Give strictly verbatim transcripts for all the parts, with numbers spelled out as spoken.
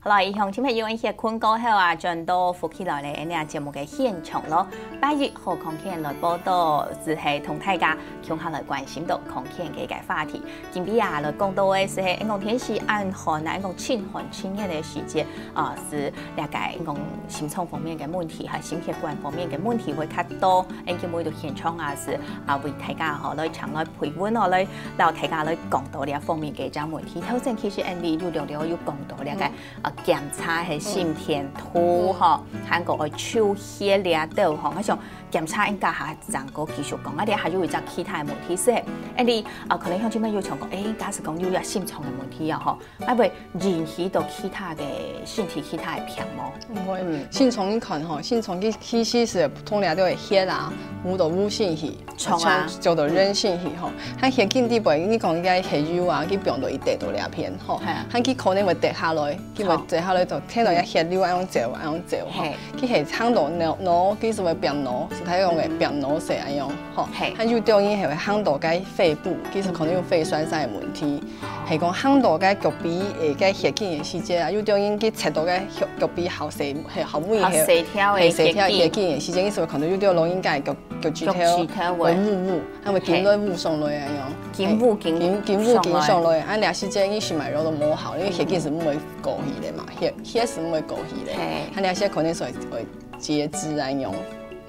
來，鄉親朋友，恁歇睏過後啊，轉到福氣來了，𠊎等節目个現場咯。拜一好康健來報到，就係同大家共下來關心到康健个一個話題。今晡日啊，來講到个就係，𠊎講天時恁寒啊，𠊎講盡寒盡熱个時節，啊，就這個𠊎講心臟方面个問題，還心血管方面个問題會較多。𠊎今晡日到現場啊，就啊為大家吼來請來陪問哦，來摎大家來講到這方面个一個問題。頭先其實𠊎等有略略有講到這個 呃，檢查个心電圖吼，還過愛抽血這兜吼，𠊎想檢查應該還正過繼續講，啊，這還有一隻其他个問題係，恁樣啊，可能鄉親朋友想講，誒，假使講有這心臟个問題啊吼，會毋會引起到其他个身體其他个病無？毋會，嗯，心臟你看吼，心臟佢其實係通常都會血啊，有到有性去，衝啊，就到人性去吼，佢血緊底背，你講應該血流啊，佢放到一滴到這片吼，係啊，佢可能會跌下來。 佢會坐下來就聽到一血流恁樣走，恁樣走吼。佢係行到腦，腦，佢係會變腦，係佢講个變腦色恁樣吼。還有種人係會行到該肺部，佢係可能有肺栓塞个問題。係講行到該腳髀个該血筋个時節啊，有種人佢切到該腳，腳髀後背，係後尾个，後背條个血筋，血筋个時節，佢係會看到有種老人家个腳，腳趾頭會烏烏，佢會緊來烏上來恁樣。緊烏緊，緊，緊烏緊上來，啊，這時節佢心脈就無好，因為血筋係毋會 過去个嘛，血，血係毋會過去个，佢這時可能係會，會截肢恁樣。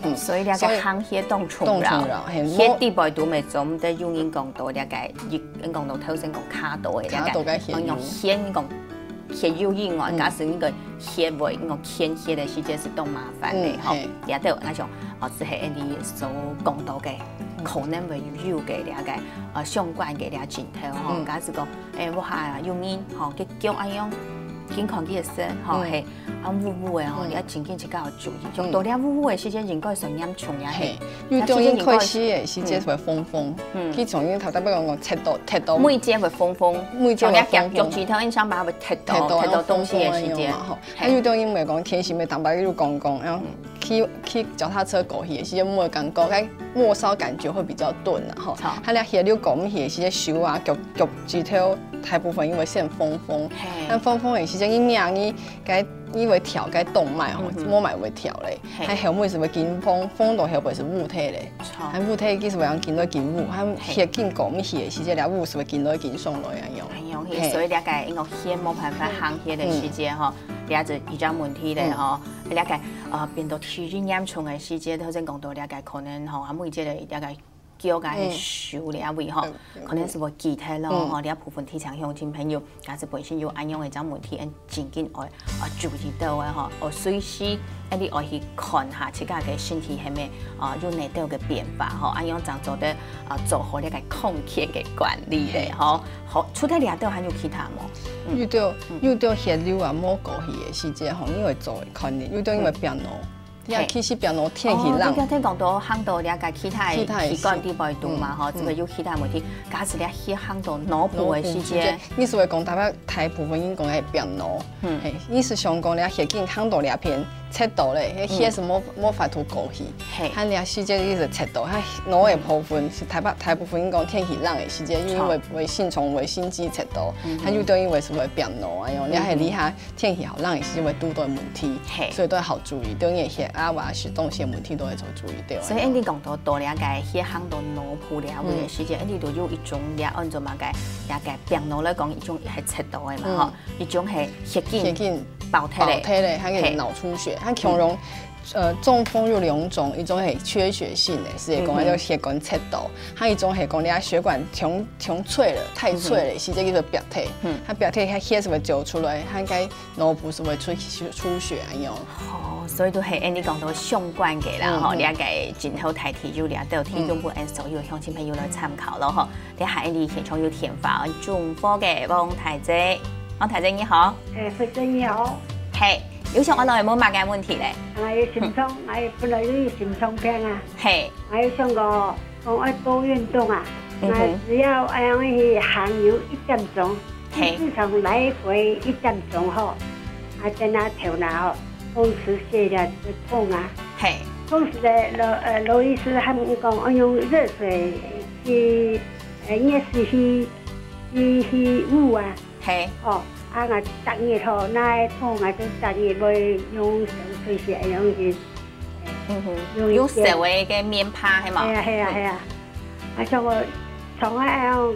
嗯，所以這個行血當重要，當重要，係，血底背肚乜做毋得有人講到這個，一，講到頭先講卡到个這個，卡到个血流，用血講血流以外，假使你个血會，你講牽血个時節係當麻煩个吼。這兜𠊎想，哦，就係恁樣所講到个，可能會有个這個，呃，相關个這個症頭吼，假使講，誒，屋下有人吼，佢腳恁樣，緊看佢个身吼，係。 啊，烏烏个吼，你愛真緊自家愛注意，像到這烏烏个時節應該算嚴重呀，係，有種人開始个時節會紅紅，佢從因頭頭擺講講踢到，踢到，每節會紅紅，每節會紅紅，腳趾頭印象把會踢到，踢到東西个時節，吼，啊，有種人會講天時會當白又光光，然後騎，騎腳踏車過去个時節，會感覺該末梢感覺會比較鈍啊，吼，佢這血流過毋去个時節，手啊，腳，腳趾頭大部分因為先紅紅，但紅紅个時節，一命你 該因為跳該動脈吼，嗯哼，動脈會跳咧，係。還後尾係會緊紅，紅到後尾係烏體咧，著。還烏體佢係會緊來緊烏，還係，血筋過毋去个時節，這烏係會緊來緊上來恁樣。恁樣，係。所以這個因為血無辦法行血个時節吼，嗯，這就一隻問題咧吼，嗯，這個，呃，變到體質嚴重个時節，頭先講到這個可能吼，啊，每一個這個 腳啊，嗯，手這位吼，嗯，可能係會記得咯，嗯，吼，這部分提醒鄉親朋友，假使本身有恁樣个一種問題，恁真緊愛，愛注意到个吼，愛隨時，恁樣愛去看下自家个身體係無，啊，有哪兜个變化吼，恁樣正做得，啊，做好這個康健个管理咧吼。好，除了這兜還有其他無？嗯。有兜，嗯，有兜血流啊，無過去个時節吼，你會做看呢，有兜因為變老。 呀，係。其實變到天氣冷。哦，對，對，對，講到行到這個其他个，其他个器官底背肚嘛，吼，嗯，這個有其他問題。假使這血行到腦部个時節，腦部時節，你係會講大家大部分人講係變腦，嗯，係，你係想講這血筋行到這片，切到咧，該血係無，嗯，無法度過去，係，佢這時節一直切到，佢腦个部分係大部，大部分人講天氣冷个時節，因為，著，會心臟、會心肌切到，嗯哼，佢有兜因為係會變腦啊，樣，嗯哼，這係你下 天氣好冷个時節會堵到問題，係，所以都愛好注意，對你个血壓啊、食東西个問題都愛做注意，對。所以，恁樣講到，到這個血行到腦部這位个時節，嗯，恁樣就有一種這安怎麼个，這個病人來講，一種係切到个嘛，嗯，吼，一種係血筋，血筋爆忒咧，爆忒咧，佢个，係，腦出血，佢強容，嗯， 呃，中風有兩種，一種係缺血性个，係講，嗯哼，就血管切到，還有一種係講你个血管忒，忒脆了，太脆了，嗯哼，時節叫做壁體。嗯。佢壁體，佢血係會走出來，佢該腦部係會出，出血恁樣。哦，所以都係恁樣講到相關个啦，嗯，吼，嗯，這個今後大體有這兜提供分所有鄉親朋友來參考咯，吼。 這下你現場有電話，中風个王大姐。王大姐你好。哎，慧珍你好。嘿，有想愛問麼个問題咧？哎，心臟，哎，本來有心臟病啊。嘿。哎，想講，講愛多運動啊。嗯哼。哎，只要哎，去行有一點鐘，嘿。至少來回一點鐘吼，啊，在那頭那吼，風池穴了就痛啊。嘿。風池的羅，呃，羅醫師他們講，要用熱水去 呃，熱水去，去，去焐啊。嘿。哦，啊，𠊎逐日吼，若會痛，𠊎就逐日會用燒水先，用去，嗯哼，用用燒个个面帕係嘛？係啊係啊係啊，啊，像我從來用，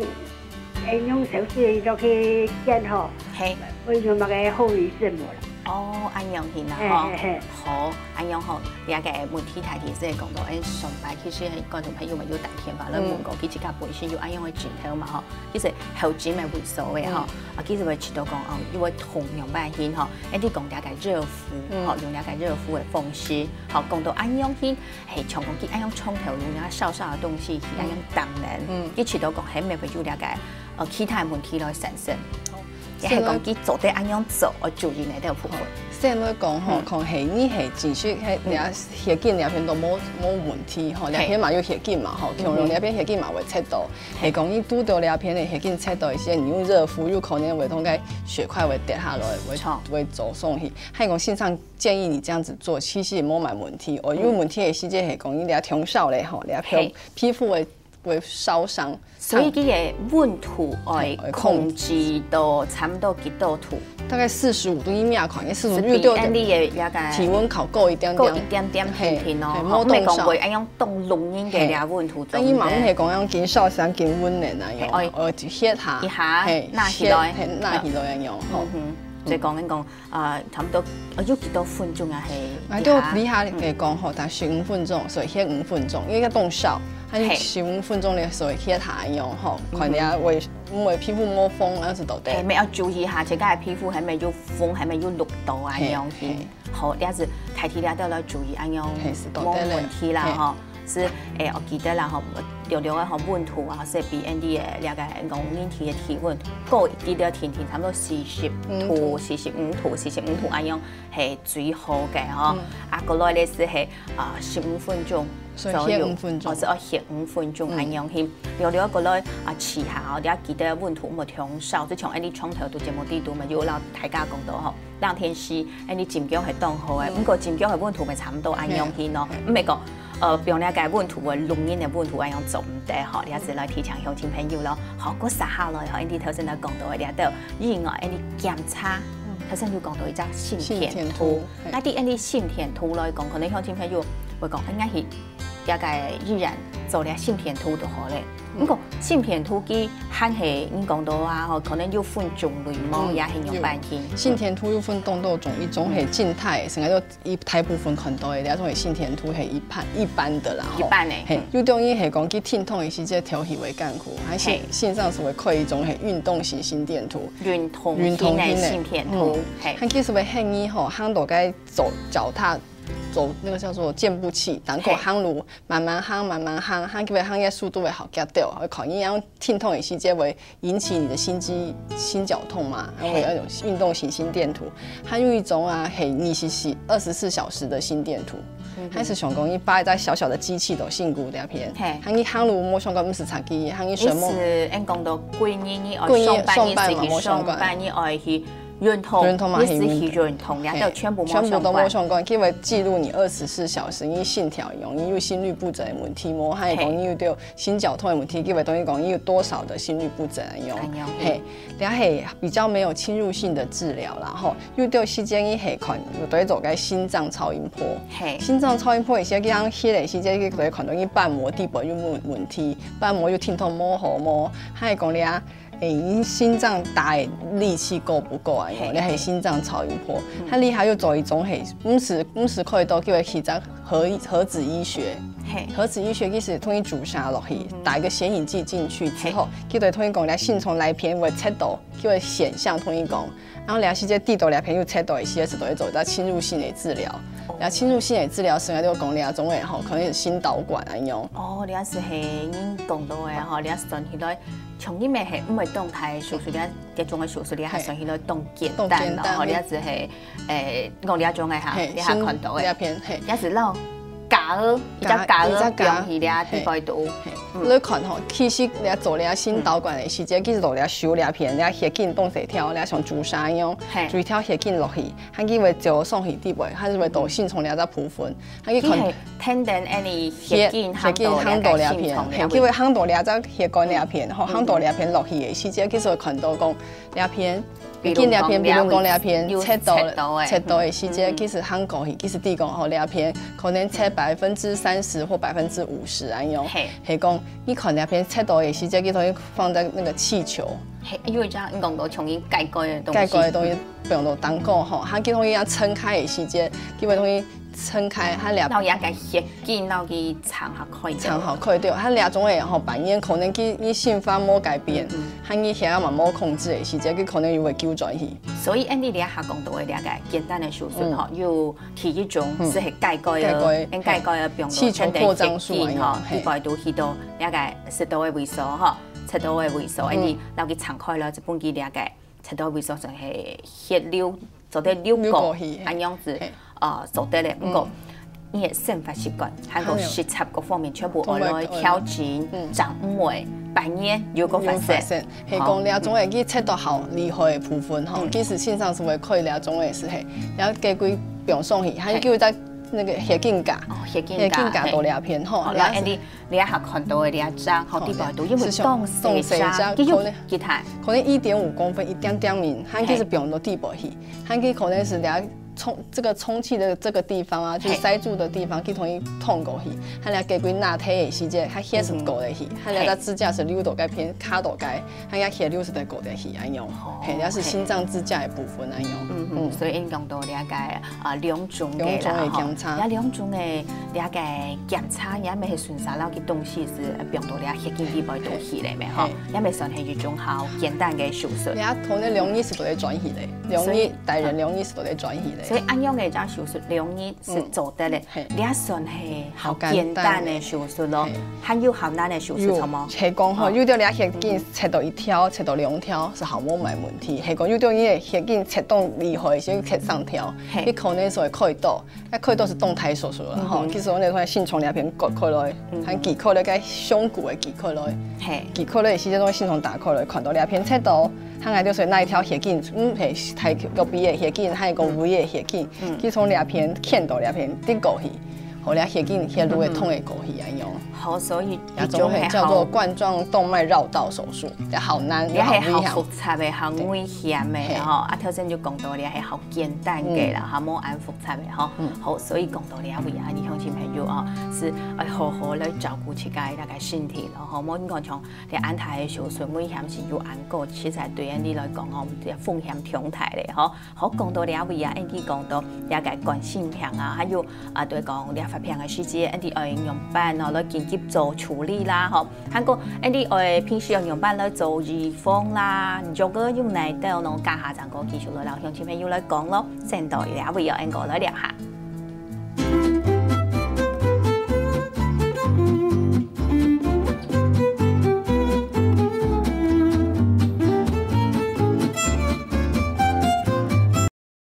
會用燒水落去煎吼，嘿，會有麼个後遺症無啦？哦，恁樣形啊嘿吼嘿嘿。好，恁樣吼，這个問題大體係講到，哎，上擺其實觀眾朋友們有打電話來問過，佢自家本身有恁樣个症頭嘛吼，其實後頸个位所个吼，啊，其實會知道講哦，因為同樣般形吼，哎，你講這个熱敷吼，用這个熱敷个方式，吼，講到恁樣形，嘿，像講佢恁樣床頭有那燒燒个東西，佢恁樣當然，佢知道講係毋係會有這个呃其他問題來產生。也係講佢做得恁樣做，愛注意哪兜部分。先來講吼，可能係你係真實係這血筋這片都無無問題吼，這片嘛有血筋嘛吼，恐龍這片血筋嘛會切到，係講你堵到這片个血筋切到一些，你用熱敷有可能會同該血塊會跌下來，會會走鬆去。還有講先生建議你這樣子做，其實無麼問題。哦，有問題个時節係講你這長燒咧吼，這皮皮膚會會燒傷。所以佢个溫度愛控制到差不多幾多度？大概四十五度，一秒可能四十五係比度，恁樣个那个體溫考高一點點，高一點點平平哦，嘿吼，毋係講會嘿恁樣當冷人个那个溫度中但伊嘛毋係間。講樣緊燒傷緊溫暖啊樣，嘿哦，一歇下，一下嘿拿起來嘿，拿起來樣樣吼。嗯哼，所以講緊講，呃，差不多呃有幾多分鐘啊？係啊，就厲害个講吼，但十五分鐘，所以歇五分鐘，因為要凍燒，它就十五分鐘咧，所以歇下樣吼，可能啊會因為皮膚無風，那是到底係，。乜要注意下，自家个皮膚係毋係有風，係毋係有綠到啊樣形。好，這係大體這兜來注意，恁樣係，係到無底咧問題啦係吼。係，誒，我記得啦吼，略略个吼溫度啊，係比Andy个這个講人體个體溫高一點點，定定差不多四十度、四十五度、四十五度恁樣係最好个吼。啊，過來咧係係啊十五分鐘所以左右，歇五分鐘哦，係愛歇五分鐘恁樣去。略略過來啊，試下哦，你要記得溫度莫忒燒，就像恁樣床頭都節目底肚嘛，有摎大家講到吼。 冷天時，哎，你浸腳係當好个，毋過浸腳个溫度乜差毋多恁樣形咯，毋係講，呃，放了个溫度个，冷人个溫度恁樣做毋得吼，這係來提醒鄉親朋友咯。好，過續下來吼，你頭先來講到个這兜，另外，哎，你檢查，頭先有講到一隻心電圖心電圖，嘿該對哎，你心電圖來講，可能鄉親朋友會講，應該係大概依然做了心電圖就好咧。毋過心電圖佢還係你講到啊，吼，可能有分種類無，也係有半径。心電圖有分當多種，一種係靜態，成个就一大部分看到个，另一種係心電圖係一般一般的啦，吼。一般的嘿嗯，有種人係講佢停動个時節頭皮會艱苦，還係嘿線上所謂開一種係運動型心電圖，運動運動型的型的心電圖，嘿，還其實會建議吼，行到該走腳踏走那個叫做健步器，然後嘿行路慢慢行慢慢行，行佢會行个速度會好較多，會可能要停動个時節會引起你的心肌心絞痛嘛，然後有那種運動型心電圖，還有一種啊，嘿，二十四二十四小時的心電圖。還是想講，你擺一隻小小的機器都辛苦這片，嘿還你行路無相干，毋使插機，還你你睡夢。係應講到幾日你愛幾日上班，上班嘛你係去無相干上班，你愛去運動，運動嘛你係去係運動運動，嘿這都全部無全部都無相關。相關，佢會記錄你二十四小時，你心跳用，你有心律不整的問題無？還係講你有對心絞痛的問題，佢會同你講你有多少的心律不整的用哎喲。嘿，這係比較沒有侵入性的治療啦吼。有對時間你係看，有對做个心臟超音波。嘿，心臟超音波一些，佢血个時間，佢可能看到你瓣膜底部有問問題，瓣膜有停動無好無，還係講你啊，誒，你心臟打的力氣夠不夠啊？嘿你係心臟超音波，它厲害又做一種係，毋係毋係可以到叫佢去核核子醫學。嘿，核子醫學其實同你注射落去，打一個顯影劑進去之後，佢就同你講，你心臟哪片會切到，佢會顯像同你講，然後你時間知道哪片有切到的時間，就會做一個侵入性的治療。然後侵入性的治療，實際就講你啊，總會吼，可能係心導管啊用。哦，你係係人講到个吼，你係算起來，從你乜係毋會動態手術，你這種个手術，你係算起來當簡單咯，當簡單吼，你係係，誒，講你這種个哈，嘿，你係看到个這，片嘿。你係摎假个，一隻假个放去你地方度。嘿，你看吼，其實你做這心導管个時節，其實做這手這片，這血管當細條，這像注射一樣，嘿。注一條血管落去，還佢會照上去底背，還係會到心臟這隻部分，還佢看佢係天天恁呢血管行到這片，嘿，佢會行到這隻血管這片，吼，行到這片落去个時節，其實會看到講這片。 比如講這片，比如講這片，切到，切到个時節，其實行過去，其實地講吼，這片可能切百分之三十或百分之五十恁樣。嘿，係講，你看這片切到个時節，佢同你放在那個氣球，嘿，因為這樣講到重新改過的東西，改過的東西，比如講當講吼，佢同你要撐開个時節，佢會同你 撐開，佢這，然後也个血筋，然後佢撐下開，撐下開，對，佢這種个吼，半年可能佢，佢心房無改變，嗯，嗯，佢血壓嘛無控制个時節，佢可能又會糾轉去。所以，恁呢這下講到个這个簡單个手術吼，嗯，有第一種係改過个，改過个，應該改過个，比如講氣球擴張術啊，吼，嘿，一般都去到這个食道个位所吼，食道个位所，嗯，恁呢，然後佢撐開了，就分佢這个食道位所就係血流 做得流過，流過去，嘿，恁樣子，嘿，呃，做得了。毋過，嗯，你个生活習慣，還有食材各方面，全部愛來調整，嗯，正毋會半年又過發生。又發生。係講這種个，佢切到好厲害个部分吼，嗯，其實先生係會開這種个係，嘿，然後結果放上去，還有在那個血筋架，哦，血筋架，血筋架到這片吼，哦，然後恁呢 這下看到个這張，吼，底背肚，因為當細隻，佢有幾大？可能一點五公分，一點點面，佢其實放到底背去，佢可能係這充，這個充氣的這個地方啊，就是塞住的地方，佢同佢通過去，佢這結果拿忒个時節，佢血係過得去，佢這支架係流到該片，卡到該，佢這血流係得過得去，恁樣，嘿，這係心臟支架个部分，恁樣。嗯嗯，所以應該講到這个 啊，兩種个啦，兩種个檢查，吼，這兩種个這个檢查，也毋係順續落去東西係，呃，放到這血筋底背肚去了咩，吼，嘿，也毋係算係一種好簡單个手術。你看，可能兩日係都得轉去个，兩日，所以，大人兩日係都得轉去个。所以恁樣个這手術兩日係做得个，嗯，嘿，這算係好簡單个手術咯，嘿，還有好難个手術，有，係無？係講吼，有兜這血筋切到一條，切到兩條，係好無麼个問題。係講有兜你个血筋切到厲害，先切三條， 嘿，你可能係會開刀，該開刀係當大手術啦，吼。嗯哼。其實𠊎等看心臟這片割開來，嗯哼，還鋸開來該胸骨个鋸開來，嘿，鋸開來時節，當心臟打開來，看到這片切到，還愛就係哪一條血筋，嗯，係大腳髀个血筋，還有個胃个血筋，嗯，佢從這片牽到這片直過去，予這血筋血路會通會過去，恁樣。好，所以 也總係叫做冠狀動脈繞道手術，也好難，也係好危險。好複雜个，好危險个，嘿，吼。啊，頭先就講到了，係好簡單个啦，嗯，吼，無恁複雜个，吼。嗯。好，所以講到這位啊，你鄉親朋友哦，係愛好好來照顧自家个那個身體咯，吼。無你講像這恁大个手術，危險性又恁高，其實對你來講哦，風險忒大了，吼。 好，講到這位啊，恁樣講到這个冠心病啊，還有啊，對講這發病个時節，恁樣愛仰般哦，來緊急做處理啦，吼。還過恁樣愛平時愛仰般來做預防啦，藥仔用哪兜呢？等下正過繼續來摎鄉親朋友來講咯。先到這位哦，恁樣來尞下。